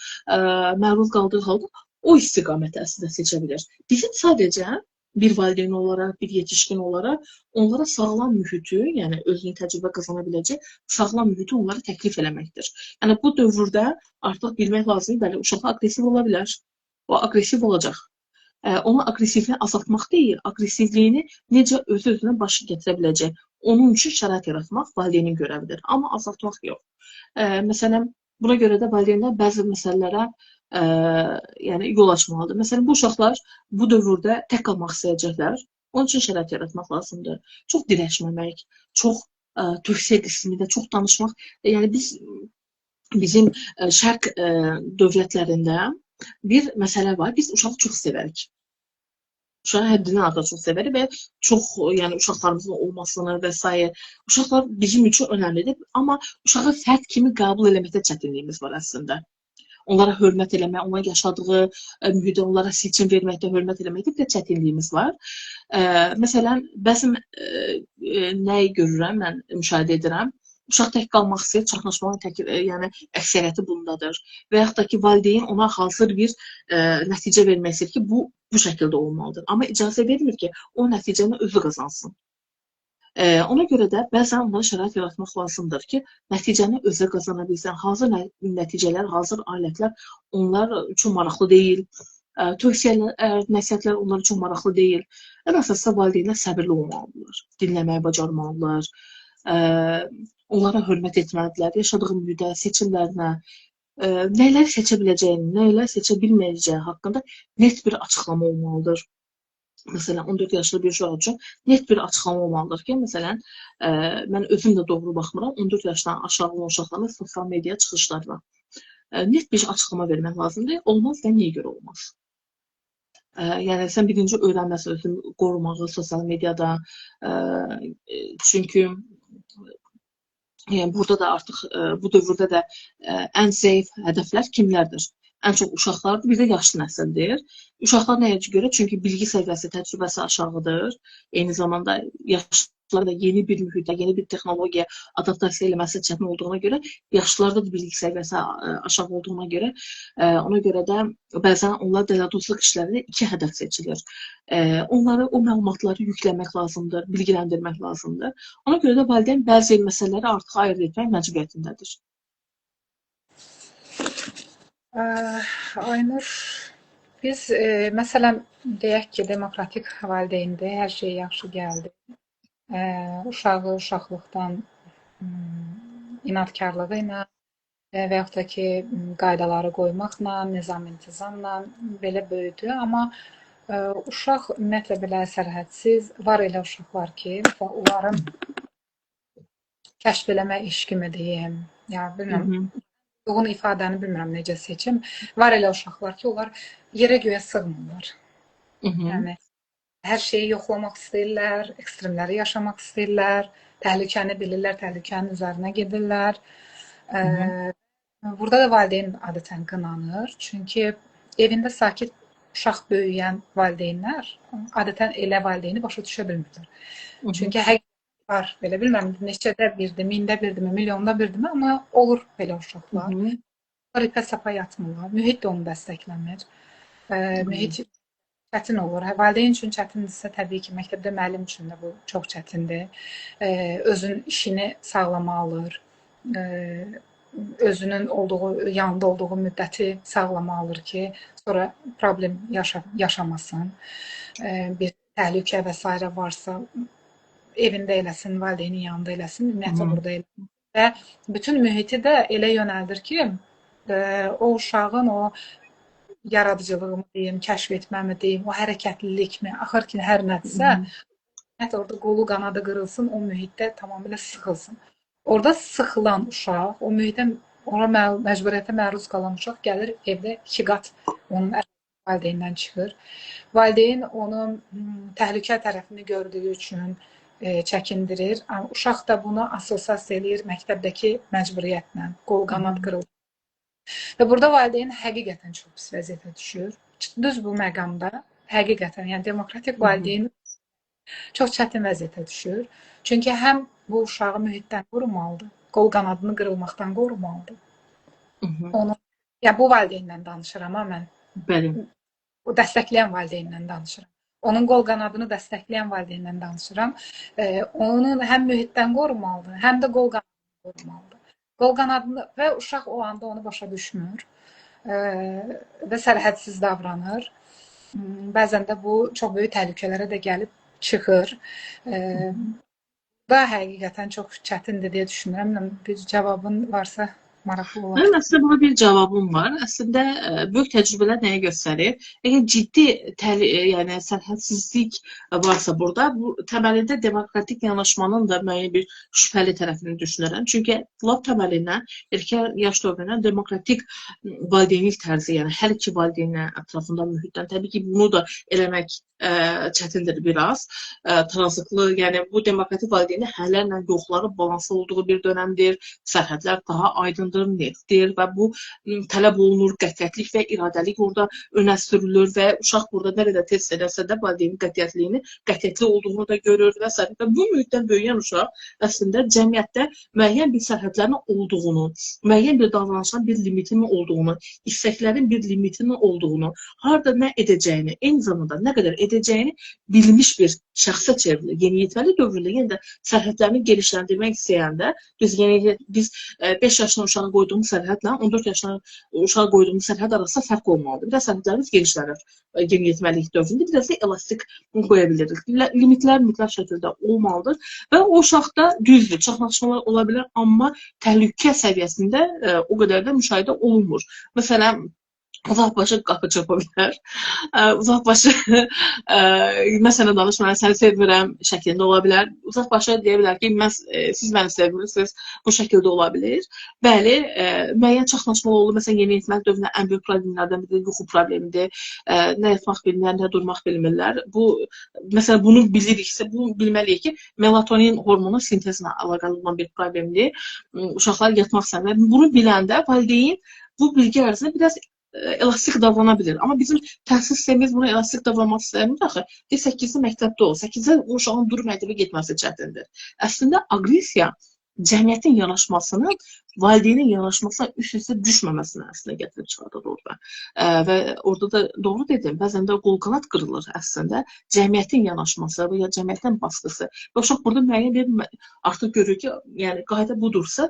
məruz qaldığı halda o istiqaməti əslində seçə bilər. Bizim sadəcə bir valideyn olaraq, bir yetişkin olaraq onlara sağlam mühiti, yəni özünü təcrübə qazana biləcək sağlam mühiti onlara təklif eləməkdir. Yəni bu dövrdə artıq bilmək lazımdır, bəli, uşaq aqressiv ola bilər. O aqressiv olacaq. Ona aqressivliyi azaltmaq deyil, aqressivliyini necə özü-özünə başa gətirə biləcək. Onun üçün şərait yaratmaq valideynin görəvidir, amma azaltmaq yox. Məsələn, buna görə də valideynlər bəzi məsələlərə yəni yol açmalıdır. Məsələn, bu uşaqlar bu dövrdə tək qalmaq istəyəcəklər. Onun üçün şərait yaratmaq lazımdır. Çox dirəşməmək, çox tövsiyə qismində çox danışmaq. Yəni bizim şərq dövlətlərində bir məsələ var. Biz uşağı çox sevərik. Uşağı həddindən artıq çox sevərik və çox, yəni uşaqlarımızın olmasını və s. Uşaqlar bizim üçün önəmlidir, amma uşağı fərd kimi qəbul eləməkdə çətinliyimiz var əslində. Onlara hörmət eləmək, onların yaşadığı mühitə, onlara seçim verməkdə, hörmət eləməkdə bir də çətinliyimiz var. Məsələn, bəzən nəyi görürəm, mən müşahidə edirəm. Uşaq tək qalmaq istəyir, çaxnaşmanın tək, yəni əksəriyyəti bundadır. Və yaxud da ki, valideyn ona hazır bir nəticə vermək istəyir ki, bu şəkildə olmalıdır. Amma icazə vermir ki, o nəticəni özü qazansın. Ona görə də bəzən onlara şərait yaratmaq lazımdır ki, nəticəni özü qazana bilsin. Hazır nəticələr, hazır alətlər onlar üçün maraqlı deyil. Tövsiyələr, nəsihətlər onlar üçün maraqlı deyil. Ən əsasda valideynlər səbirli olmalıdırlar, dinləməyi bacarmalıdırlar, onlara hörmət etməlidirlər, yaşadığı mühitə, seçimlərinə, nələri seçə biləcəyini, nələri seçə bilməyəcəyi haqqında net bir açıqlama olmalıdır. Məsələn, 14 yaşlı bir uşaq üçün net bir açıqlama olmalıdır ki, məsələn, mən özüm də doğru baxmıram, 14 yaşdan aşağı olan uşaqların sosial media çıxışlarına net bir açıqlama vermək lazımdır. Olmaz və niyə görə olmaz? Yəni, sən birinci öyrənməsin özünü qorumağı sosial mediada, çünki yəni, burada da artıq bu dövrdə də ən zəif hədəflər kimlərdir? Ən çox uşaqlardır, bir də yaşlı nəsildir. Uşaqlar nəyə görə? Çünki bilgi səviyyəsi, təcrübəsi aşağıdır. Eyni zamanda yaşlılar da yeni bir mühitə, yeni bir texnologiya adaptasiya eləməsi çətin olduğuna görə, yaşlılarda da bilgi səviyyəsi aşağı olduğuna görə, ona görə də bəzən onlar dələduzluq işlərində iki hədəf seçilir. Onları, o məlumatları yükləmək lazımdır, bilgiləndirmək lazımdır. Ona görə də valideyn bəzi məsələləri artıq ayırd etmək məcburiyyətindədir.
Aynur, biz məsələn deyək ki, demokratik valideyndir, hər şey yaxşı gəldi. Uşağı uşaqlıqdan inadkarlığı ilə və yaxud da ki, qaydaları qoymaqla, nizam-intizamla belə böyüdü. Amma uşaq ümumiyyətlə belə sərhədsiz, var elə uşaqlar ki, məsələn, onların kəşf eləmə eşqimi deyim, ya bilmirəm, uyğun ifadəni bilmirəm necə seçim. Var elə uşaqlar ki, onlar yerə göyə sığmırlar. Yəni, hər şeyi yoxlamaq istəyirlər, ekstremləri yaşamaq istəyirlər, təhlükəni bilirlər, təhlükənin üzərinə gedirlər. Burada da valideyn adətən qınanır. Çünki evində sakit uşaq böyüyən valideynlər adətən elə valideyni başa düşə bilmirlər. Çünki həqiqətən var, belə bilmirəm, neçədə birdir, mində birdirmi, milyonda birdirmi, amma olur belə uşaqlar. Onlar ipə sapa yatmırlar, mühit də onu dəstəkləmir. Mühit çətin olur. Valideyn üçün çətindirsə, təbii ki, məktəbdə müəllim üçün də bu çox çətindir. Özün işini sağlama alır, özünün olduğu, yanında olduğu müddəti sağlama alır ki, sonra problem yaşamasın. Bir təhlükə və s. varsa, evində eləsin, valideynin yanında eləsin, ümumiyyətlə burada eləsin. Və bütün mühiti də elə yönəldir ki, o uşağın o yaradıcılığımı deyim, kəşf etməmi deyim, o hərəkətlilikmi, axır ki, hər nədirsə, ümumiyyətlə orada qolu qanadı qırılsın, o mühitdə tamamilə sıxılsın. Orada sıxılan uşaq, o mühitə, ona məcburiyyətə məruz qalan uşaq gəlir evdə iki qat onun valideyndən çıxır. Valideyn onun təhlükə tərəfini gördüyü üçün çəkindirir. Uşaq da bunu asosiasiya eləyir məktəbdəki məcburiyyətlə, qol qanad qırılır. Və burada valideyn həqiqətən çox pis vəziyyətə düşür. Düz bu məqamda həqiqətən, yəni demokratik valideyn Çox çətin vəziyyətə düşür. Çünki həm bu uşağı mühitdən qorumalıdır, qol qanadını qırılmaqdan qorumalıdır. Onu, ya bu valideyndən danışıram ha mən.
Bəli.
O dəstəkləyən valideyndən danışıram. Onun qol qanadını dəstəkləyən valideyndən danışıram. Onun həm mühitdən qorumalıdır, həm də qol qanadını qorumalıdır. Qol qanadını və uşaq o anda onu başa düşmür və sərhədsiz davranır. Bəzən də bu çox böyük təhlükələrə də gəlib çıxır. Da həqiqətən çox çətindir deyə düşünürəm. Bir cavabın varsa maraqlı olar.
Mənim əslində buna bir cavabım var. Əslində böyük təcrübələr nəyi göstərir? Əgər ciddi yəni sərhədsizlik varsa burada, bu təməlində demokratik yanaşmanın da müəyyən bir şübhəli tərəfini düşünürəm. Çünki lap təməlindən erkən yaş dövründən demokratik valideynlik tərzi, yəni hər iki valideynin ətrafında mühitdən, təbii ki, bunu da eləmək çətindir biraz. Tarazlıqlı, yəni bu demokratik valideynlik hələrlə yoxları balanslı olduğu bir dönəmdir. Sərhədlər daha aydındır, netdir və bu tələb olunur, qətiyyətlik və iradəlik orada önə sürülür və uşaq burada nə qədər tez edərsə də valideynin qətiyyətliyini, qətiyyətli olduğunu da görür və s. Və bu mühitdən böyüyən uşaq əslində cəmiyyətdə müəyyən bir sərhədlərin olduğunu, müəyyən bir davranışın bir limitinin olduğunu, istəklərin bir limitinin olduğunu, harada nə edəcəyini, eyni zamanda nə qədər edəcəyini bilmiş bir şəxsə çevrilir. Yeniyetməlik dövründə yenə də sərhədlərini genişləndirmək istəyəndə biz 5 yaşına uşağa qoyduğumuz sərhədlə 14 yaşına uşağa qoyduğumuz sərhəd arasında fərq olmalıdır. Biraz sərhədlərimiz genişlənir yeniyetməlik dövründə, biraz da elastik qoya bilirik. Limitlər mütləq şəkildə olmalıdır və o uşaqda düzdür, çaxnaşmalar ola bilər, amma təhlükə səviyyəsində o qədər də müşahidə olunmur. Məsələn, uzaq başı qapı çırpa bilər, uzaq başı mən sənə danışmıram, səni sevmirəm şəklində ola bilər. Uzaq başı deyə bilər ki, siz məni sevmirsiniz, bu şəkildə ola bilir. Bəli, müəyyən çaxnaşmalar olur. Məsələn, yeniyetməlik dövründə ən böyük problemlərdən biri yuxu problemidir. Nə yatmaq bilmirlər, nə durmaq bilmirlər. Bu, məsələn, bunu biliriksə, bunu bilməliyik ki, melatonin hormonu sintezinə əlaqəli olan bir problemdir. Uşaqlar yatmaq istəmirlər. Bunu biləndə valideyn bu bilgi ərzində biraz elastik davrana bilir. Amma bizim təhsil sistemimiz buna elastik davranmaq istəmir axı. Deyir, 8-də məktəbdə ol, 8-də o uşağın durub məktəbə getməsi çətindir. Əslində, aqressiya cəmiyyətin yanaşmasının, valideynin yanaşmasına üst-üstə düşməməsini əslində gətirib çıxardır orada. Və orada da doğru dedim, bəzən də qol-qanad qırılır əslində cəmiyyətin yanaşması və ya cəmiyyətin baskısı. Və uşaq burada müəyyən bir artıq görür ki, yəni qayda budursa,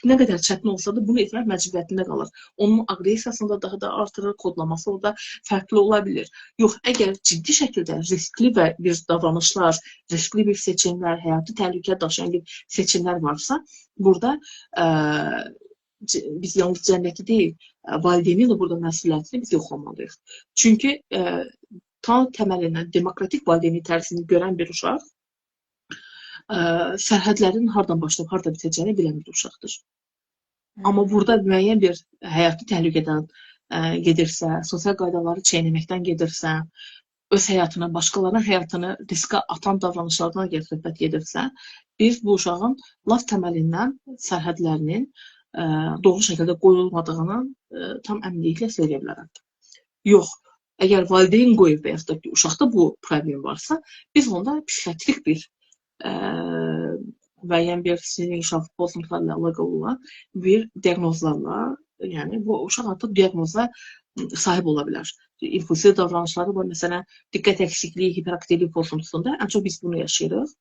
nə qədər çətin olsa da bunu etmək məcburiyyətində qalır. Onun aqressiyasını da daha da artırır, kodlaması orada fərqli ola bilir. Yox, əgər ciddi şəkildə riskli və bir davranışlar, riskli bir seçimlər, həyati təhlükə daşıyan bir seçimlər varsa, burada biz yalnız cəmiyyəti deyil, valideynin də burada məsuliyyətini biz yoxlamalıyıq. Çünki tam təməlindən demokratik valideynlik tərzini görən bir uşaq sərhədlərin hardan başlayıb, harda bitəcəyini bilən bir uşaqdır. Amma burada müəyyən bir həyati təhlükədən gedirsə, sosial qaydaları çeynəməkdən gedirsə, öz həyatını, başqalarının həyatını riskə atan davranışlardan söhbət gedirsə, biz bu uşağın laf təməlindən sərhədlərinin doğru şəkildə qoyulmadığını tam əminliklə söyləyə bilərəm. Yox, əgər valideyn qoyub və yaxud da ki, uşaqda bu problem varsa, biz onda psixiatrik bir müəyyən bir sinir inkişafı pozuntularla əlaqəli olan bir diaqnozlarla, yəni bu uşaq artıq diaqnoza sahib ola bilər. İmpulsiv davranışları var, məsələn, diqqət əksikliyi, hiperaktivlik pozuntusunda ən çox biz bunu yaşayırıq.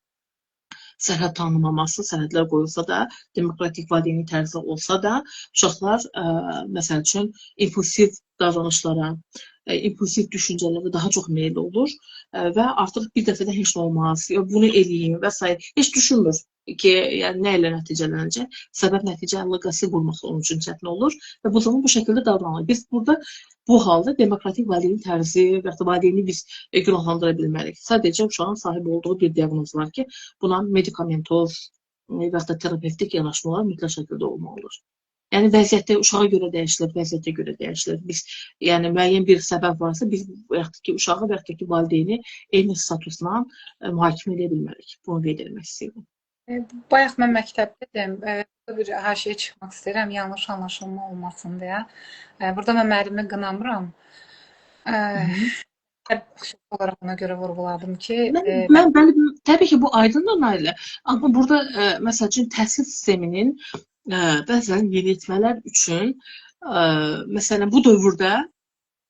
Sərhəd tanınmaması, sərhədlər qoyulsa da, demokratik valideynlik tərzi olsa da, uşaqlar, məsəl üçün, impulsiv davranışlara, impulsiv düşüncələrə daha çox meyilli olur və artıq bir dəfədə heç nə olmaz, bunu eləyim və s. Heç düşünmür ki, yəni, nə ilə nəticələnəcək, səbəb-nəticə əlaqəsi qurmaq onun üçün çətin olur və bu zaman bu şəkildə davranır. Biz burada bu halda demokratik valideyn tərzi və ya da valideyni biz günahlandıra bilmərik. Sadəcə uşağın sahib olduğu bir diaqnoz var ki, buna medikamentoz və ya da terapevtik yanaşmalar mütləq şəkildə olmalıdır. Yəni vəziyyətdə uşağa görə dəyişilir, vəziyyətə görə dəyişilir. Biz, yəni müəyyən bir səbəb varsa, biz və yaxud ki, uşağı və yaxud da ki, valideyni eyni statusla mühakimə edə bilmərik. Bunu qeyd etmək istəyirəm.
Bayaq mən məktəb dedim, bir haşiyə çıxmaq istəyirəm, yanlış anlaşılma olmasın deyə. Burada mən müəllimi qınamıram. Xüsusi olaraq ona görə vurğuladım ki,
Mən bəli, təbii ki, bu aydındır Nailə. Amma burada məsəl üçün təhsil sisteminin bəzən yeniyetmələr üçün məsələn bu dövrdə,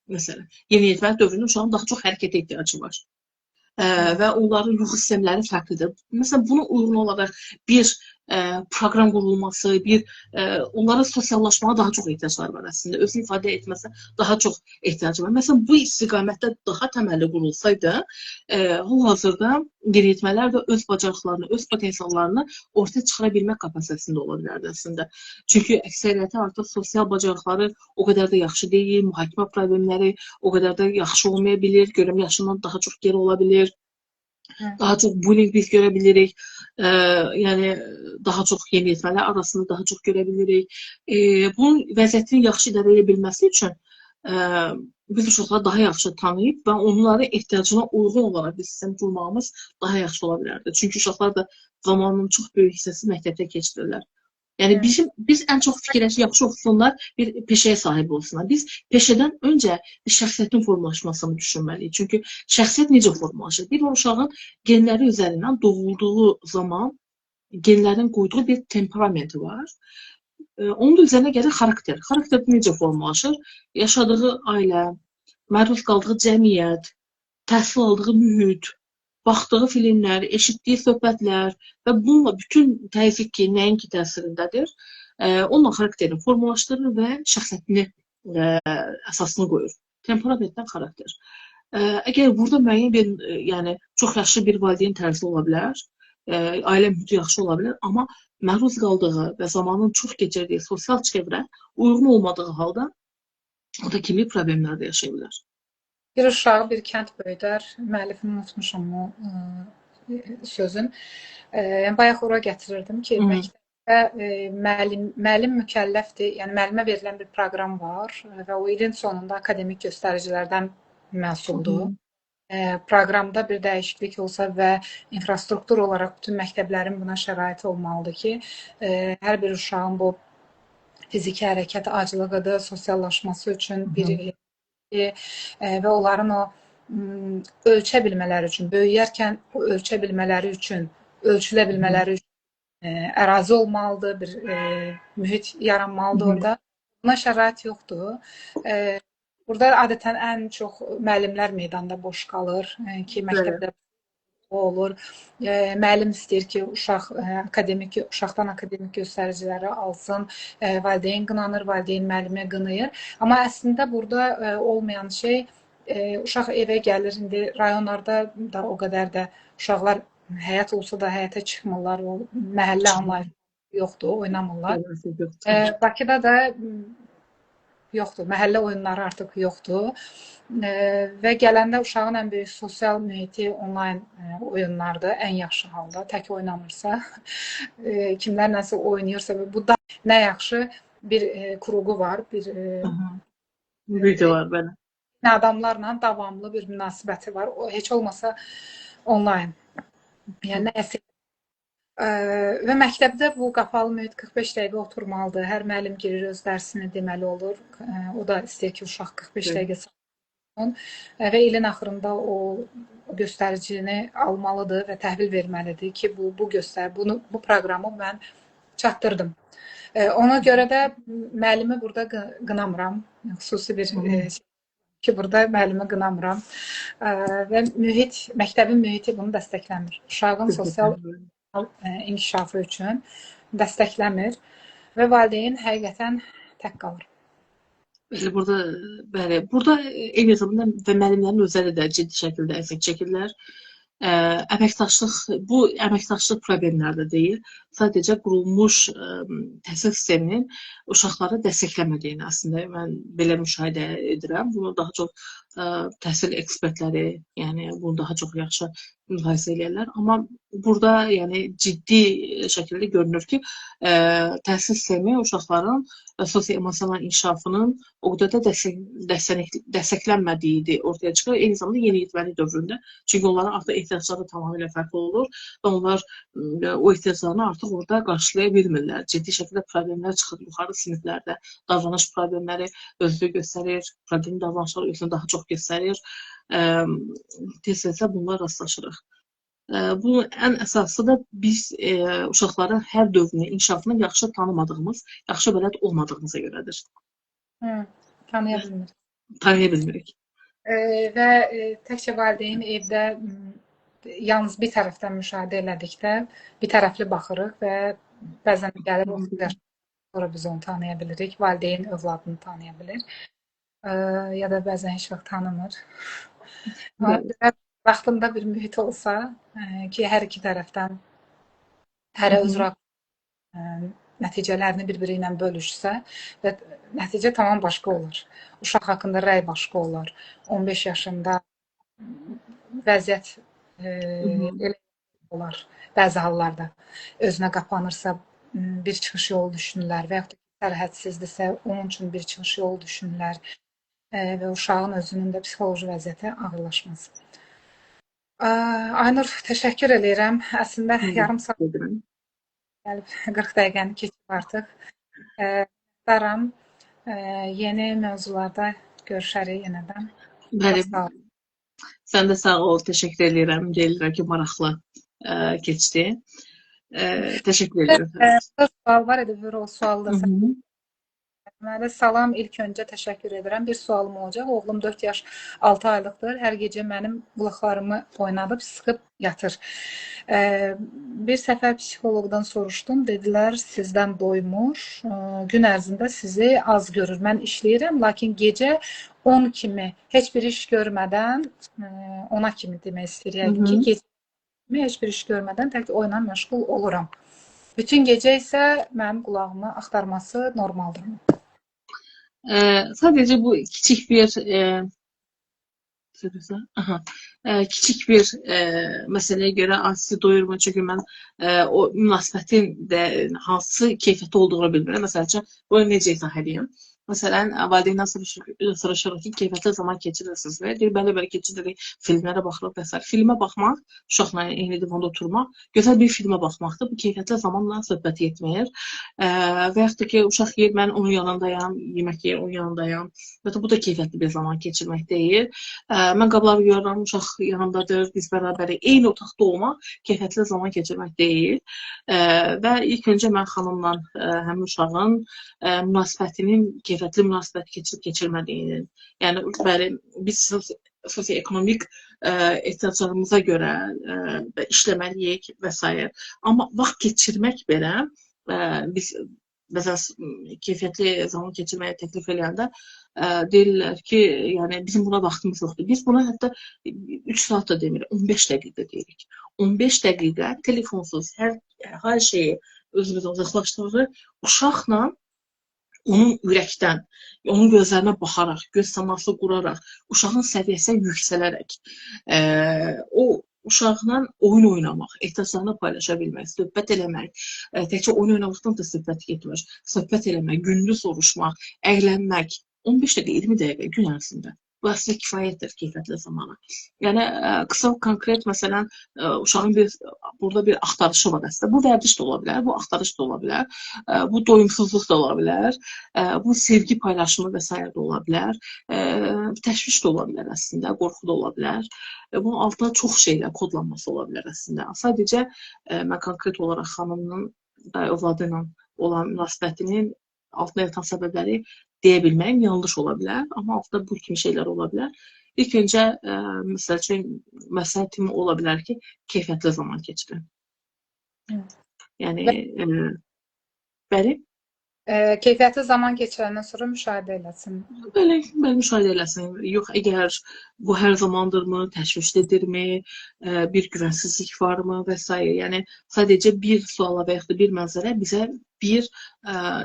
məsələn, yeniyetmələr dövründə uşağın daha çox hərəkətə ehtiyacı var. Və onların yuxu sistemləri fərqlidir. Məsələn, buna uyğun olaraq bir proqram qurulması, bir onlara sosiallaşmağa daha çox ehtiyacları var əslində. Özünü ifadə etməsinə daha çox ehtiyacı var. Məsələn, bu istiqamətdə daha təməlli qurulsaydı, hal-hazırda yeniyetmələr də öz bacarıqlarını, öz potensiallarını ortaya çıxara bilmək kapasitəsində ola bilərdi əslində. Çünki əksəriyyəti artıq sosial bacarıqları o qədər də yaxşı deyil, mühakimə problemləri o qədər də yaxşı olmaya bilir, görüm yaşından daha çox geri ola bilir. Daha çox bullying biz görə bilirik. Yəni daha çox yeniyetmələr arasında daha çox görə bilirik. Bunun vəziyyətini yaxşı idarə edə bilməsi üçün biz uşaqları daha yaxşı tanıyıb və onların ehtiyacına uyğun olaraq bir sistem qurmağımız daha yaxşı ola bilərdi. Çünki uşaqlar da zamanının çox böyük hissəsi məktəbdə keçirirlər. Yəni biz ən çox fikirləşir, yaxşı oxusunlar, bir peşəyə sahib olsunlar. Biz peşədən öncə bir şəxsiyyətin formalaşmasını düşünməliyik. Çünki şəxsiyyət necə formalaşır? Bir uşağın genləri üzərindən doğulduğu zaman genlərin qoyduğu bir temperamenti var. Onun da üzərinə gəlir xarakter. Xarakter necə formalaşır? Yaşadığı ailə, məruz qaldığı cəmiyyət, təhsil aldığı mühit, baxdığı filmlər, eşitdiyi söhbətlər və bununla bütün təzyiq ki, nəinki təsirindədir, onunla xarakterini formalaşdırır və şəxsiyyətini əsasını qoyur. Temperamentdən xarakter. Əgər burada müəyyən bir, yəni çox yaxşı bir valideyn tərzi ola bilər, ailə mühiti yaxşı ola bilər, amma məruz qaldığı və zamanın çox keçirdiyi sosial çevrə uyğun olmadığı halda o da kimlik problemlər də yaşaya bilər.
Bir uşağı bir kənd böyüdər. Müəllifini unutmuşam o sözün. Yəni bayaq ora gətirirdim ki, məktəbdə müəllim mükəlləfdir. Yəni müəllimə verilən bir proqram var və o ilin sonunda akademik göstəricilərdən məsuldur. Proqramda bir dəyişiklik olsa və infrastruktur olaraq bütün məktəblərin buna şəraiti olmalıdır ki, hər bir uşağın bu fiziki hərəkət acılığıdır, sosiallaşması üçün bir və onların o ölçə bilmələri üçün, böyüyərkən o ölçə bilmələri üçün, ölçülə bilmələri üçün ərazi olmalıdır, bir mühit yaranmalıdır orada. Buna şərait yoxdur. Burada adətən ən çox müəllimlər meydanda boş qalır ki, məktəbdə olur. Müəllim istəyir ki, uşaq akademik, uşaqdan akademik göstəriciləri alsın. Valideyn qınanır, valideyn müəllimi qınayır. Amma əslində burada olmayan şey, uşaq evə gəlir. İndi rayonlarda da o qədər də uşaqlar həyat olsa da həyata çıxmırlar. O məhəllə anlayışı yoxdur, oynamırlar. Bakıda da yoxdur. Məhəllə oyunları artıq yoxdur. Və gələndə uşağın ən böyük sosial mühiti onlayn oyunlardır. Ən yaxşı halda. Tək oynamırsa, kimlərləsə oynayırsa və bu da nə yaxşı bir kruqu var, bir
video var belə.
Adamlarla davamlı bir münasibəti var. O heç olmasa onlayn. Yəni nəsə və məktəbdə bu qapalı mühit 45 dəqiqə oturmalıdır. Hər müəllim girir, öz dərsini deməli olur. O da istəyir ki, uşaq 45 dəqiqə saxlasın və ilin axırında o göstəricini almalıdır və təhvil verməlidir ki, bu proqramı mən çatdırdım. Ona görə də müəllimi burada qınamıram. Xüsusi bir ki, burada müəllimi qınamıram. Və mühit, məktəbin mühiti bunu dəstəkləmir. Uşağın sosial inkişafı üçün dəstəkləmir və valideyn həqiqətən tək qalır.
Bəli, burada, bəli, burada eyni zamanda və müəllimlərin özləri də ciddi şəkildə əziyyət çəkirlər. Əməkdaşlıq, bu əməkdaşlıq problemləri də deyil. Sadəcə qurulmuş təhsil sisteminin uşaqları dəstəkləmədiyini əslində mən belə müşahidə edirəm. Bunu daha çox təhsil ekspertləri, yəni bunu daha çox yaxşı müqayisə eləyirlər. Amma burada yəni ciddi şəkildə görünür ki, təhsil sistemi uşaqların sosio-emosional inkişafının o qədər də dəstəklənmədiyi ortaya çıxır. Eyni zamanda yeniyetməlik dövründə. Çünki onların artıq ehtiyacları tamamilə fərqli olur və onlar o ehtiyaclarını artıq artıq orada qarşılaya bilmirlər. Ciddi şəkildə problemlər çıxır yuxarı siniflərdə. Davranış problemləri özünü göstərir, problemli davranışlar özünü daha çox göstərir. Tez-tezə bununla rastlaşırıq. Bunun ən əsası da biz uşaqların hər dövrünü, inkişafını yaxşı tanımadığımız, yaxşı bələd olmadığımıza görədir.
Tanıya bilmirik.
Tanıya bilmirik.
Və təkcə valideyn evdə yalnız bir tərəfdən müşahidə elədikdə bir tərəfli baxırıq və bəzən gəlir o yaşdan sonra biz onu tanıya bilirik. Valideyn övladını tanıya bilir. Ya da bəzən heç vaxt tanımır. Ona görə vaxtında bir mühit olsa ki, hər iki tərəfdən hərə öz nəticələrini bir-biri ilə bölüşsə və nəticə tamam başqa olur. Uşaq haqqında rəy başqa olar. 15 yaşında vəziyyət elə olar bəzi hallarda. Özünə qapanırsa bir çıxış yolu düşünürlər və yaxud da sərhədsizdirsə onun üçün bir çıxış yolu düşünürlər və uşağın özünün də psixoloji vəziyyəti ağırlaşmaz. Aynur, təşəkkür eləyirəm. Əslində yarım saat gəlib 40 dəqiqəni keçib artıq. Minnətdaram. Yeni mövzularda görüşərik yenidən.
Bəli. Sən də sağ ol, təşəkkür eləyirəm. Deyirlər ki, maraqlı keçdi. Təşəkkür edirəm.
Sual var idi, bir o sualı da sən. Deməli, salam, ilk öncə təşəkkür edirəm. Bir sualım olacaq. Oğlum 4 yaş 6 aylıqdır. Hər gecə mənim qulaqlarımı oynadıb, sıxıb yatır. Bir səfər psixoloqdan soruşdum. Dedilər, sizdən doymur. Gün ərzində sizi az görür. Mən işləyirəm, lakin gecə 10 kimi heç bir iş görmədən, 10-a kimi demək istəyir yəqin ki, gecə heç bir iş görmədən tək oyunla məşğul oluram. Bütün gecə isə mənim qulağımı axtarması normaldır.
Sadəcə bu kiçik bir kiçik bir məsələyə görə sizi doyurmur. Çünki mən o münasibətin də hansı keyfiyyətdə olduğunu bilmirəm. Məsəl üçün, bunu necə izah edeyim? Məsələn, valideyndən soruşuruq ki, keyfiyyətli zaman keçirirsinizmi? Deyir, bəli, bəli, keçiririk, filmlərə baxırıq və s. Filmə baxmaq, uşaqla eyni divanda oturmaq, gözəl bir filmə baxmaqdır. Bu, keyfiyyətli zamanla söhbət yetmir. Və yaxud da ki, uşaq yeyir, mən onun yanındayam, yemək yeyir, onun yanındayam. Və da bu da keyfiyyətli bir zaman keçirmək deyil. Mən qabları yuyuram, uşaq yanındadır, biz bərabərik. Eyni otaqda olmaq keyfiyyətli zaman keçirmək deyil. Və ilk öncə mən xanımla həmin uşağın münasibətinin keyfiyyətli münasibət keçirib keçirmədiyinin, yəni bəli, biz sosio-ekonomik ehtiyaclarımıza görə işləməliyik və s. Amma vaxt keçirmək belə, biz məsələn, keyfiyyətli zaman keçirməyə təklif eləyəndə deyirlər ki, yəni bizim buna vaxtımız yoxdur. Biz buna hətta 3 saat da demirik, 15 dəqiqə deyirik. 15 dəqiqə telefonsuz hər şeyi özümüzdən uzaqlaşdırırıq. Uşaqla onun ürəkdən, onun gözlərinə baxaraq, göz təması quraraq, uşağın səviyyəsinə yüksələrək, o uşaqla oyun oynamaq, ehtiyaclarını paylaşa bilmək, söhbət eləmək, təkcə oyun oynamaqdan da söhbət getmir, söhbət eləmək, günlü soruşmaq, əylənmək, 15 dəqiqə, 20 dəqiqə gün ərzində. Bu əslində kifayətdir keyfiyyətli zamana. Yəni, qısa, konkret, məsələn, uşağın burada bir axtarışı var əslində. Bu vərdiş də ola bilər, bu axtarış da ola bilər, bu doyumsuzluq da ola bilər, bu sevgi paylaşımı və s. də ola bilər, təşviş də ola bilər əslində, qorxu da ola bilər. Bunun altına çox şeylər kodlanması ola bilər əslində. Sadəcə, mən konkret olaraq xanımın övladı ilə olan münasibətinin altına yatan səbəbləri deyə bilməyim yanlış ola bilər, amma altında bu kimi şeylər ola bilər. İlk öncə, məsəl üçün, məsləhətim ola bilər ki, keyfiyyətli zaman keçirin. Yəni, bəli?
Keyfiyyətli zaman keçirəndən sonra müşahidə eləsin.
Bəli, bəli, müşahidə eləsin. Yox, əgər bu hər zamandırmı, təşvişlidirmi, bir güvənsizlik varmı və s. Yəni, sadəcə bir suala və yaxud da bir mənzərə bizə bir,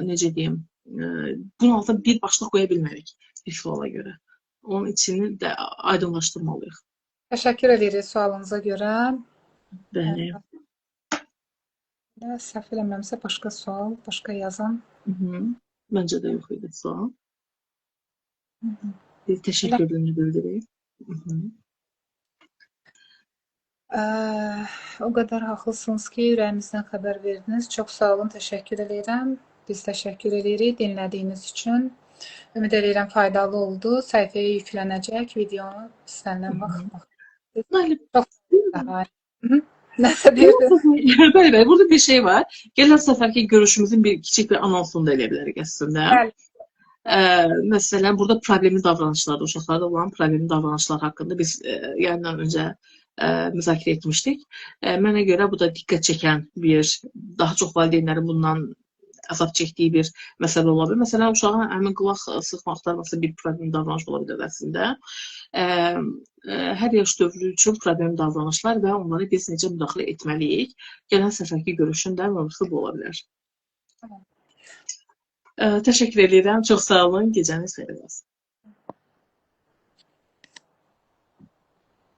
necə deyim, bunun altına bir başlıq qoya bilmərik bir suala görə. Onun içini də aydınlaşdırmalıyıq.
Təşəkkür edirik sualınıza görə.
Bəli.
Səhv eləmirəmsə başqa sual, başqa yazan.
Məncə də yox idi sual. Bir təşəkkürünü bildirək.
O qədər haqlısınız ki, ürəyimizdən xəbər verdiniz. Çox sağ olun, təşəkkür eləyirəm. Biz təşəkkür eləyirik dinlədiyiniz üçün. Ümid eləyirəm faydalı oldu. Səhifəyə yüklənəcək videonu istənilən vaxt bax. Çox sağ olun. Nəsə deyirdin?
Bəli, bəli, burada bir şey var. Gələn səfərki görüşümüzün bir kiçik bir anonsunu da eləyə bilərik əslində.
Bəli.
Məsələn, burada problemli davranışlarda, uşaqlarda olan problemli davranışlar haqqında biz yayından öncə müzakirə etmişdik. Mənə görə bu da diqqət çəkən bir, daha çox valideynlərin bundan əzab çəkdiyi bir məsələ ola bilər. Məsələn, uşağın həmin qulaq sıxma axtarması bir problemli davranış ola bilər əslində. Hər yaş dövrü üçün problemli davranışlar və onlara biz necə müdaxilə etməliyik? Gələn səfərki görüşün də mövzusu bu ola bilər.
Tamam.
Təşəkkür edirəm. Çox sağ olun. Gecəniz xeyir olsun.